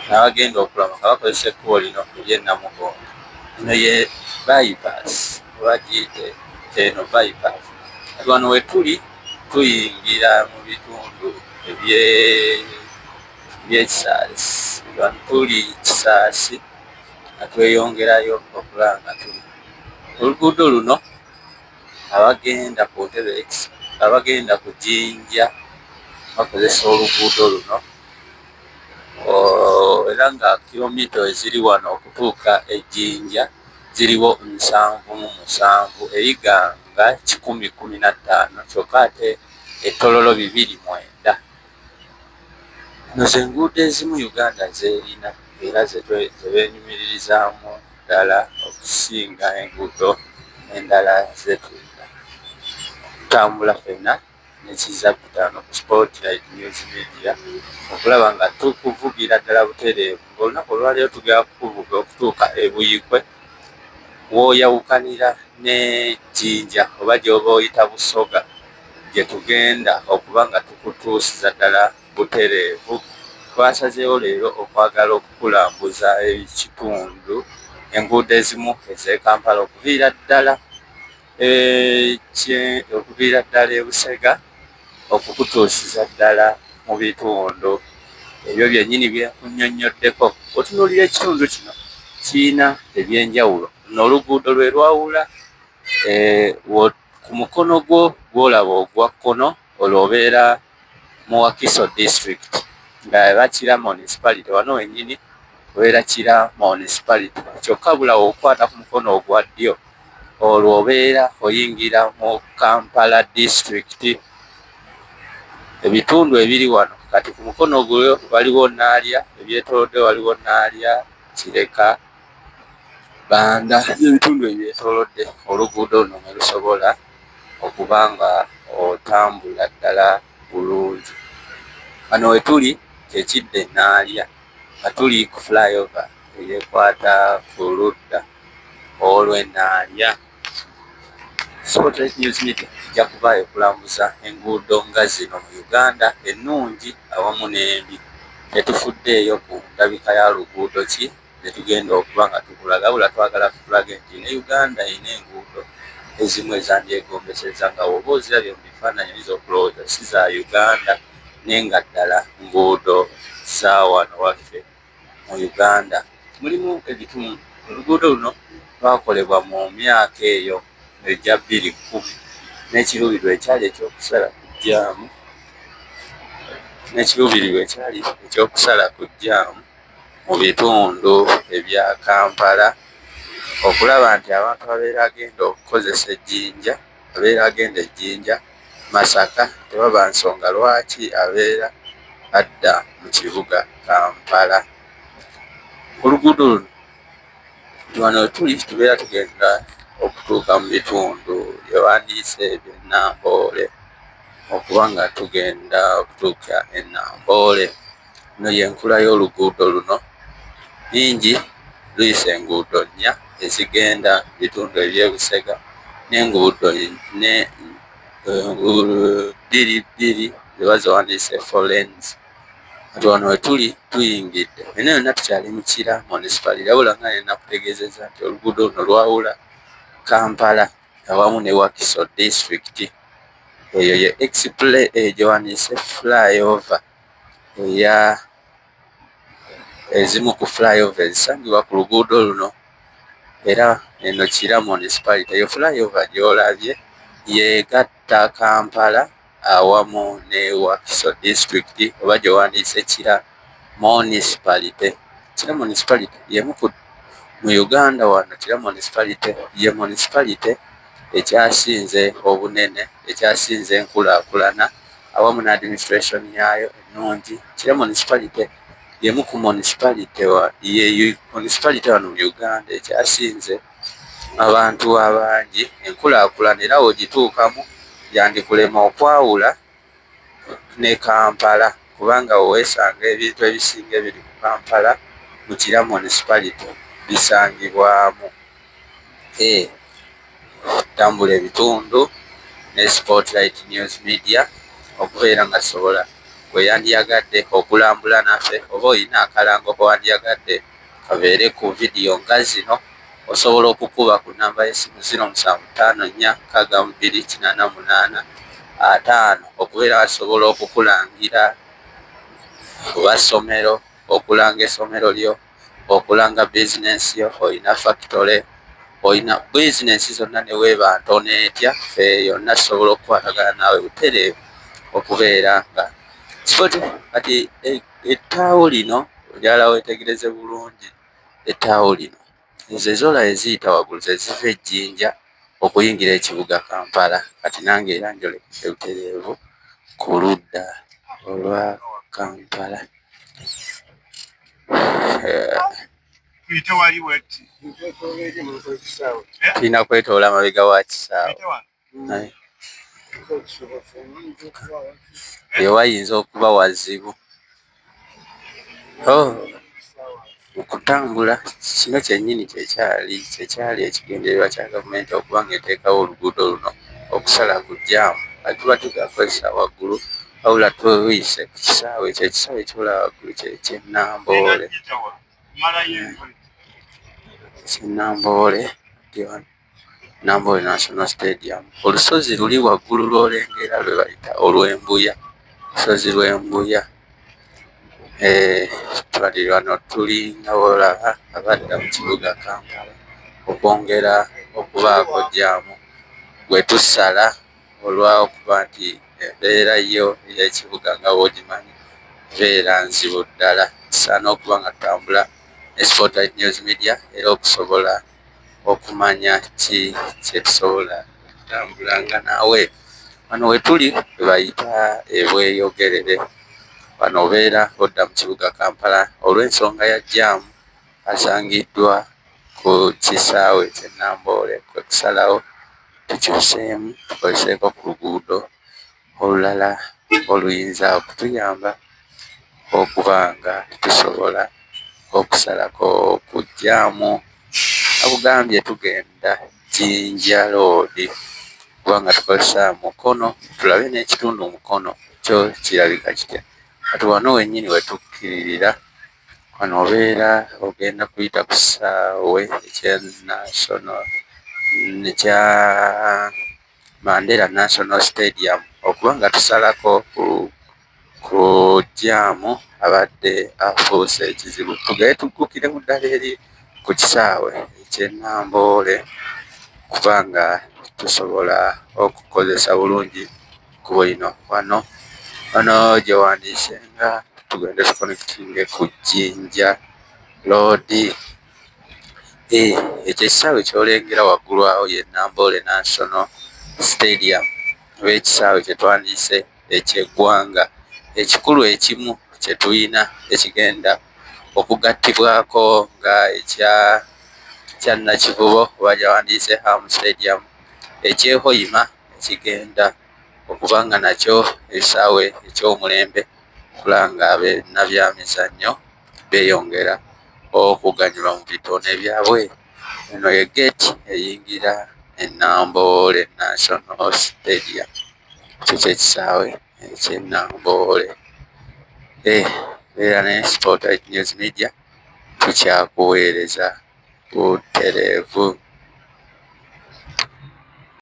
N'abagenda okulama nga bakozesa ekkubo lino ery'e Namugongo. Eno ye bypass oba giyite eno bypass. Kati wano we tuli tuyingira mu bitundu eby'e Kisaasi. Wano tuli Kisaasi nga tweyongerayo okulaba nga tuli. Oluguudo luno abagenda ku ntebe, abagenda ku Jinja bakozesa oluguudo luno era nga kilomita eziri wano okutuuka e Jinja ziriwo 77, e Iganga 115, kyokka ate e Tororo 209. Zino ze nguudo ezimu Uganda z'erina era ze beenyumiririzaamu ddala okusinga enguudo endala ze tulina. Tutambula ffenna ne Kizza Bitaano ku Spotlight News Media okulaba nga tukuvugira ddala butereevu. Ng'olunaku olwaleero tugenda kukuvuga okutuuka e Buikwe w'oyawukanira ne Jinja oba gy'oba oyita Busoga gye tugenda okuba nga tukutuusiza ddala butereevu. Twasazeewo leero okwagala okukulambuza ekitundu enguudo ezimu ez'e Kampala okuviira ddala okuviira ddala e Busega okukutuusiza ddala mu bitundu ebyo byennyini bye nkunnyonnyoddeko. Bw'otunuulira ekitundu kino kirina ebyenjawulo. Luno oluguudo lwe lwawula ku mukono gwo gw'olaba ogwa kkono olwo obeera mu Wakiso District nga eba Kira Municipality, wano wennyini obeera Kira Municipality, kyokka bula w'okwata ku mukono ogwa ddyo olwo obeera oyingira mu Kampala District. Ebitundu ebiri wano kati ku mukono gulyo waliwo Naalya, ebyetoolodde waliwo Naalya, Kireka, Banda, ebitundu ebyetoolodde oluguudo luno mwe lusobola okuba nga otambula ddala bulungi. Wano we tuli kye kidda e Naalya nga tuli ku flyover eyeekwata ku ludda olw'e Naalya. Spotlight News Media ejja kubaayo okulambuza enguudo nga zino mu Uganda ennungi awamu n'embi. Tetufuddeeyo ku ndabika ya luguudo ki ze tugenda okuba nga tukulaga, wabula twagala tukulage nti ne Uganda erina enguudo ezimu ezandyegombesezza nga bw'oba ozirabye mu bifaananyi oyinza okulowooza si za Uganda naye nga ddala nguudo za wano waffe mu Uganda. Mulimu ebitundu, oluguudo luno lwakolebwa mu myaka eyo egya 2010 n'ekiruubirirwa ekyali eky'okusala ku jjaamu n'ekiruubirirwa ekyali eky'okusala ku jjaamu mu bitundu ebya Kampala okulaba nti abantu ababeera agenda okukozesa e Jinja, abeera agenda e Jinja, Masaka tewaba nsonga lwaki abeera adda mu kibuga Kampala. Oluguudo luno nti wano we tuli tubeera tugenda okutuuka mu bitundu bye wandiise eby'e Namboole okuba nga tugenda okutuuka e Namboole. Eno y'enkula y'oluguudo luno nnyingi, luyisa enguudo nnya ezigenda mu bitundu eby'e Busega n'enguudo bbiri bbiri ze baziwandiise four lanes. Kati wano we tuli tuyingidde eno yonna tukyali mu Kira Municipality wabula nga nakutegeezezza nti oluguudo luno lwawula Kampala awamu ne Wakiso Disitulikiti. Eyo ye gyewandiise flyover eya ezimu ku flyover ezisangibwa ku luguudo luno era eno Kira Municipality. Eyo flyover gy'olabye y'egatta Kampala awamu ne Wakiso Disitulikiti oba gyewandiise Kira Municipality. Kira Municipality y'emu ku mu Uganda wano Kira Municipality ye municipality ekyasinze obunene, ekyasinze enkulaakulana awamu ne administration yaayo ennungi. Kira Municipality y'emu ku municipality ye municipality wano mu Uganda ekyasinze abantu abangi enkulaakulana era w'ogituukamu yandikulema okwawula ne Kampala kubanga weesanga ebintu ebisinga ebiri mu Kampala mu Kira Municipality bisangibwamu. Tambula ebitundu ne Spotlight News Media okubeera nga tusobola. gwe yandiyagadde okulambula naffe, oba olina akalango ke wandiyagadde kabeere ku vidiyo nga zino, osobola okukuba ku nnamba y'essimu 0754 62 88 50 okubeera basobola okukulangira oba ssomero, okulanga essomero lyo, okulanga bizinensi yo, olina fakitole, olina bizinensi zonna ne weeba ntono etya, ffe yonna tusobola okukwatagana naawe butereevu okubeera nga sipoti. Kati ettaawo lino njagala weetegereze bulungi ettaawo lino. Ezo ez'olaba eziyita waggulu ze ziva e Jinja okuyingira ekibuga Kampala. Kati nange era njolekedde butereevu ku ludda olwa Kampala. Tulina kwetoola mabega wa kisaawe. Ewayinza okuba wazibu. Oh, okutambula kino kyennyini kyekyali kyekyali ekigendererwa kya gavumenti okuba ng'eteekawo oluguudo luno okusala ku jjaamu. Kati tuba tugakozesa waggulu wabula tuyise ku kisaawe ekyo, ekisaawe ky'olaba waggulu kye ky'e Namboole. Eky'e Namboole. Namboole National Stadium. Olusozi luli waggulu lw'olengera lwe bayita olw'e Mbuya, olusozi lw'e Mbuya. Kati wano tuli nga bw'olaba abadda mu kibuga Kampala okwongera okubaako jjaamu gwe tusala olw'okuba nti embeera yo ey'ekibuga nga bw'ogimanyi ebeera nzibu ddala. Tusaana okuba nga tutambula ne Spotlight News Media era okusobola okumanya ki kye tusobola okutambula nga naawe. Wano we tuli we bayita e Bweyogerere. Wano obeera odda mu kibuga Kampala olw'ensonga ya jjaamu asangiddwa ku kisaawe ky'e Namboole kwe kusalawo tukyuseemu tukozeseeko ku luguudo olulala oluyinza okutuyamba okuba nga tusobola okusalako ku jjaamu. Nakugambye tugenda Jinja Road kubanga tukozesa Mukono tulabe n'ekitundu Mukono kyo kirabika kitya. Kati wano wennyini we tukkiririra wano obeera ogenda kuyita ku kisaawe ekya National ekya Mandela National Stadium okuba nga tusalako ku jjaamu abadde afuuse ekizibu. Tugende tuggukiremu ddala eri ku kisaawe eky'e Namboole kubanga tusobola okukozesa bulungi ekkubo lino. Wano wano gye wandiise nga tugende tukonekitinge ku Jinja Road. Ekyo ekisaawe ky'olengera waggulu awo ye Namboole National Stadium oba ekisaawe kye twandiyise eky'eggwanga ekikulu ekimu kye tuyina ekigenda okugattibwako nga ekya ekya Nakivubo oba gye wandiyise Ham Stadium, eky'e Hoima ekigenda okuba nga nakyo ekisaawe eky'omulembe okulaba nga bannabyamizannyo beeyongera okuganyulwa mu bitone byabwe. Eno ye ggeeti eyingira e Namboole National Stadium. Ekyo ky'ekisaawe eky'e Namboole. Beera ne Spotlight News Media tukyakuweereza butereevu.